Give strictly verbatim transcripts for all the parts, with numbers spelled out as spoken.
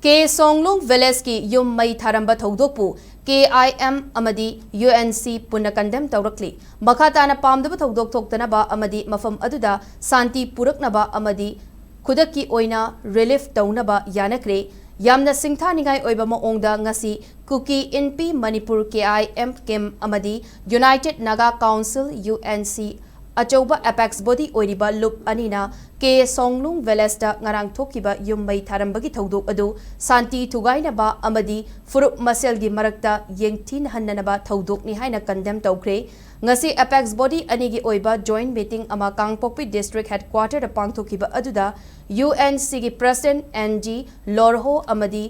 ꯀꯦ ꯁꯣꯡꯂꯨꯡ ꯚꯤꯂꯦꯖꯀꯤ ꯌꯨꯝ ꯃꯩ ꯊꯥꯔꯝꯕ ꯊꯧꯗꯣꯛꯄꯨ ꯀꯦ ꯑꯥꯏ ꯑꯦꯝ ꯑꯃꯗꯤ ꯌꯨ ꯑꯦꯟ ꯁꯤ ꯄꯨꯟꯅ ꯀꯟꯗꯦꯝ ꯇꯧꯔꯛꯂꯤ꯫ ꯃꯈꯥ ꯇꯥꯅ ꯄꯥꯝꯗꯕ ꯊꯧꯗꯣꯛ ꯊꯣꯛꯇꯅꯕ ꯑꯃꯗꯤ ꯃꯐꯝ ꯑꯗꯨꯗ ꯁꯥꯟꯇꯤ ꯄꯨꯔꯛꯅꯕ ꯑꯃꯗꯤ ꯈꯨꯗꯛꯀꯤ ꯑꯣꯏꯅ ꯔꯤꯂꯤꯐ ꯇꯧꯅꯕ ꯌꯥꯅꯈ꯭ꯔꯦ꯫ ꯌꯥꯝꯅ ꯁꯤꯡꯊꯥꯅꯤꯡꯉꯥꯏ ꯑꯣꯏꯕ ꯃꯑꯣꯡꯗ ꯉꯁꯤ ꯀꯨꯀꯤ ꯏꯟꯄꯤ ꯃꯅꯤꯄꯨꯔ ꯀꯦ ꯑꯥꯏ ꯑꯦꯝ ꯀꯦꯝ ꯑꯃꯗꯤ united Naga council U N C ꯑꯆꯧꯕ ꯑꯦꯄꯦꯛꯁ ꯕꯣꯗꯤ ꯑꯣꯏꯔꯤꯕ ꯂꯨꯞ ꯑꯅꯤꯅ ꯀꯦ ꯁꯣꯡꯂꯨꯡ ꯚꯤꯂꯦꯖꯇ ꯉꯔꯥꯡ ꯊꯣꯛꯈꯤꯕ ꯌꯨꯝ ꯃꯩ ꯊꯥꯔꯝꯕꯒꯤ ꯊꯧꯗꯣꯛ ꯑꯗꯨ ꯁꯥꯟꯇꯤ ꯊꯨꯒꯥꯏꯅꯕ ꯑꯃꯗꯤ ꯐꯨꯔꯨꯞ ꯃꯁꯦꯜꯒꯤ ꯃꯔꯛꯇ ꯌꯦꯡꯊꯤꯅꯍꯟꯅꯅꯕ ꯊꯧꯗꯣꯛꯅꯤ ꯍꯥꯏꯅ ꯀꯟꯗꯦꯝ ꯇꯧꯈ꯭ꯔꯦ꯫ ꯉꯁꯤ ꯑꯦꯄꯦꯛꯁ ꯕꯣꯗꯤ ꯑꯅꯤꯒꯤ ꯑꯣꯏꯕ ꯖꯣꯏꯟ ꯃꯤꯇꯤꯡ ꯑꯃ ꯀꯥꯡꯄꯣꯛꯄꯤ ꯗꯤꯁꯇ꯭ꯔꯤꯛ ꯍꯦꯗꯀ꯭ꯋꯥꯇꯔꯗ ꯄꯥꯡꯊꯣꯛꯈꯤꯕ ꯑꯗꯨꯗ ꯌꯨ ꯑꯦꯟ ꯁꯤꯒꯤ ꯄ꯭ꯔꯦꯁꯤꯗꯦꯟꯠ ꯑꯦꯟ ꯖꯤ ꯂꯣꯔꯍꯣ ꯑꯃꯗꯤ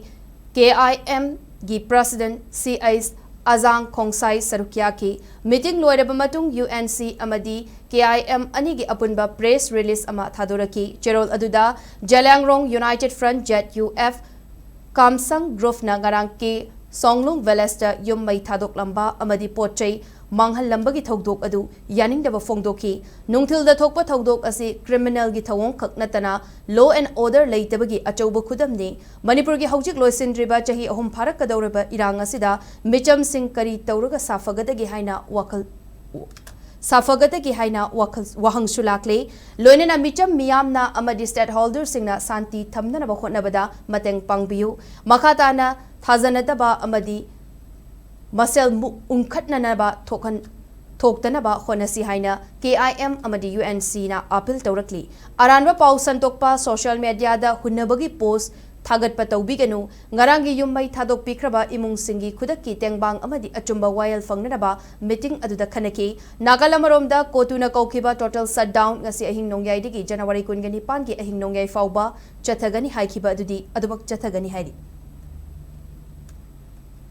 ꯀꯦ ꯑꯥꯏ ꯑꯦꯝꯒꯤ ꯄ꯭ꯔꯦꯁꯤꯗꯦꯟꯠ ꯁꯤ ꯑꯩꯆ ꯑꯖꯥꯡ ꯈꯣꯡꯁꯥꯏ ꯁꯔꯨꯛ ꯌꯥꯈꯤ꯫ ꯃꯤꯇꯤꯡ ꯂꯣꯏꯔꯕ ꯃꯇꯨꯡ ꯌꯨ ꯑꯦꯟ ꯁꯤ ꯑꯃꯗꯤ ꯀꯦ ꯑꯥꯏ ꯑꯦꯝ ꯑꯅꯤꯒꯤ ꯑꯄꯨꯟꯕ ꯄ꯭ꯔꯦꯁ ꯔꯤꯂꯤꯖ ꯑꯃ ꯊꯥꯗꯣꯔꯛꯈꯤ꯫ ꯆꯦꯔꯣꯜ ꯑꯗꯨꯗ Zeliangrong united front, Z U F, ꯀꯥꯝꯁꯪ ꯒ꯭ꯔꯨꯞꯅ ꯉꯔꯥꯡ ꯀꯦ ꯁꯣꯡꯂꯨꯡ ꯚꯤꯂꯦꯖꯇ ꯌꯨꯝ ꯃꯩ ꯊꯥꯗꯣꯛꯂꯝꯕ ꯑꯃꯗꯤ ꯄꯣꯠ ꯆꯩ ꯃꯥꯡꯍꯜꯂꯝꯕꯒꯤ ꯊꯧꯗꯣꯛ ꯑꯗꯨ ꯌꯥꯅꯤꯡꯗꯕ ꯐꯣꯡꯗꯣꯛꯈꯤ꯫ ꯅꯨꯡꯊꯤꯜꯗ ꯊꯣꯛꯄ ꯊꯧꯗꯣꯛ ꯑꯁꯤ ꯀ꯭ꯔꯤꯃꯤꯅꯦꯜꯒꯤ ꯊꯧꯑꯣꯡ ꯈꯛ ꯅꯠꯇꯅ ꯂꯣ ꯑꯦꯟ ꯑꯣꯔꯗꯔ ꯂꯩꯇꯕꯒꯤ ꯑꯆꯧꯕ ꯈꯨꯗꯝꯅꯤ꯫ ꯃꯅꯤꯄꯨꯔꯒꯤ ꯍꯧꯖꯤꯛ ꯂꯣꯏꯁꯤꯟꯗ꯭ꯔꯤꯕ ꯆꯍꯤ ꯑꯍꯨꯝ ꯐꯥꯔꯛꯀꯗꯧꯔꯕ ꯏꯔꯥꯡ ꯑꯁꯤꯗ ꯃꯤꯆꯝꯁꯤꯡ ꯀꯔꯤ ꯇꯧꯔꯒ ꯁꯥꯐꯒꯗꯒꯦ ꯍꯥꯏꯅ ꯋꯥꯈꯜ ꯁꯥꯐꯒꯗꯒꯦ ꯍꯥꯏꯅ ꯋꯥꯈꯜ, ꯋꯥꯍꯪꯁꯨ ꯂꯥꯛꯂꯦ꯫ ꯂꯣꯏꯅꯅ ꯃꯤꯆꯝ ꯃꯤꯌꯥꯝꯅ ꯑꯃꯗꯤ ꯁ꯭ꯇꯦꯛꯍꯣꯜꯗꯔꯁꯤꯡꯅ ꯁꯥꯟꯇꯤ ꯊꯝꯅꯅꯕ ꯍꯣꯠꯅꯕꯗ ꯃꯇꯦꯡ ꯄꯥꯡꯕꯤꯌꯨ꯫ ꯃꯈꯥ ꯇꯥꯅ ꯊꯥꯖꯅꯗꯕ ꯑꯃꯗꯤ ꯃꯁꯦꯜ ꯃꯨ-, ꯎꯪꯈꯠꯅꯅꯕ ꯊꯣꯛꯍꯟ-, ꯊꯣꯛꯇꯅꯕ ꯍꯣꯠꯅꯁꯤ ꯍꯥꯏꯅ ꯀꯦ ꯑꯥꯏ ꯑꯦꯝ ꯑꯃꯗꯤ ꯌꯨ ꯑꯦꯟ ꯁꯤꯅ ꯑꯥꯄꯤꯜ ꯇꯧꯔꯛꯂꯤ꯫ ꯑꯔꯥꯟꯕ ꯄꯥꯎ ꯁꯟꯗꯣꯛꯄ, ꯁꯣꯁꯤꯌꯦꯜ ꯃꯦꯗꯤꯌꯥꯗ ꯍꯨꯟꯅꯕꯒꯤ ꯄꯣꯁ ꯊꯥꯒꯠꯄ ꯇꯧꯕꯤꯒꯅꯨ꯫ ꯉꯔꯥꯡꯒꯤ ꯌꯨꯝ ꯃꯩ ꯊꯥꯗꯣꯛꯄꯤꯈ꯭ꯔꯕ ꯏꯃꯨꯡꯁꯤꯡꯒꯤ ꯈꯨꯗꯛꯀꯤ ꯇꯦꯡꯕꯥꯡ ꯑꯃꯗꯤ ꯑꯆꯨꯝꯕ ꯋꯥꯌꯦꯜ ꯐꯪꯅꯅꯕ ꯃꯤꯇꯤꯡ ꯑꯗꯨꯗ ꯈꯟꯅꯈꯤ꯫ ꯅꯥꯀꯜ ꯑꯃꯔꯣꯝꯗ, ꯀꯣꯇꯨꯅ ꯀꯧꯈꯤꯕ ꯇꯣꯇꯦꯜ ꯁꯠꯗꯥꯎꯟ ꯉꯁꯤ ꯑꯍꯤꯡ ꯅꯣꯡꯌꯥꯏꯗꯒꯤ ꯖꯅꯋꯥꯔꯤ ꯀꯨꯟꯒ ꯅꯤꯄꯥꯟꯒꯤ ꯑꯍꯤꯡ ꯅꯣꯡꯌꯥꯏ ꯐꯥꯎꯕ ꯆꯠꯊꯒꯅꯤ ꯍꯥꯏꯈꯤꯕ ꯑꯗꯨꯗꯤ ꯑꯗꯨꯃꯛ ꯆꯠꯊꯒꯅꯤ ꯍꯥꯏꯔꯤ꯫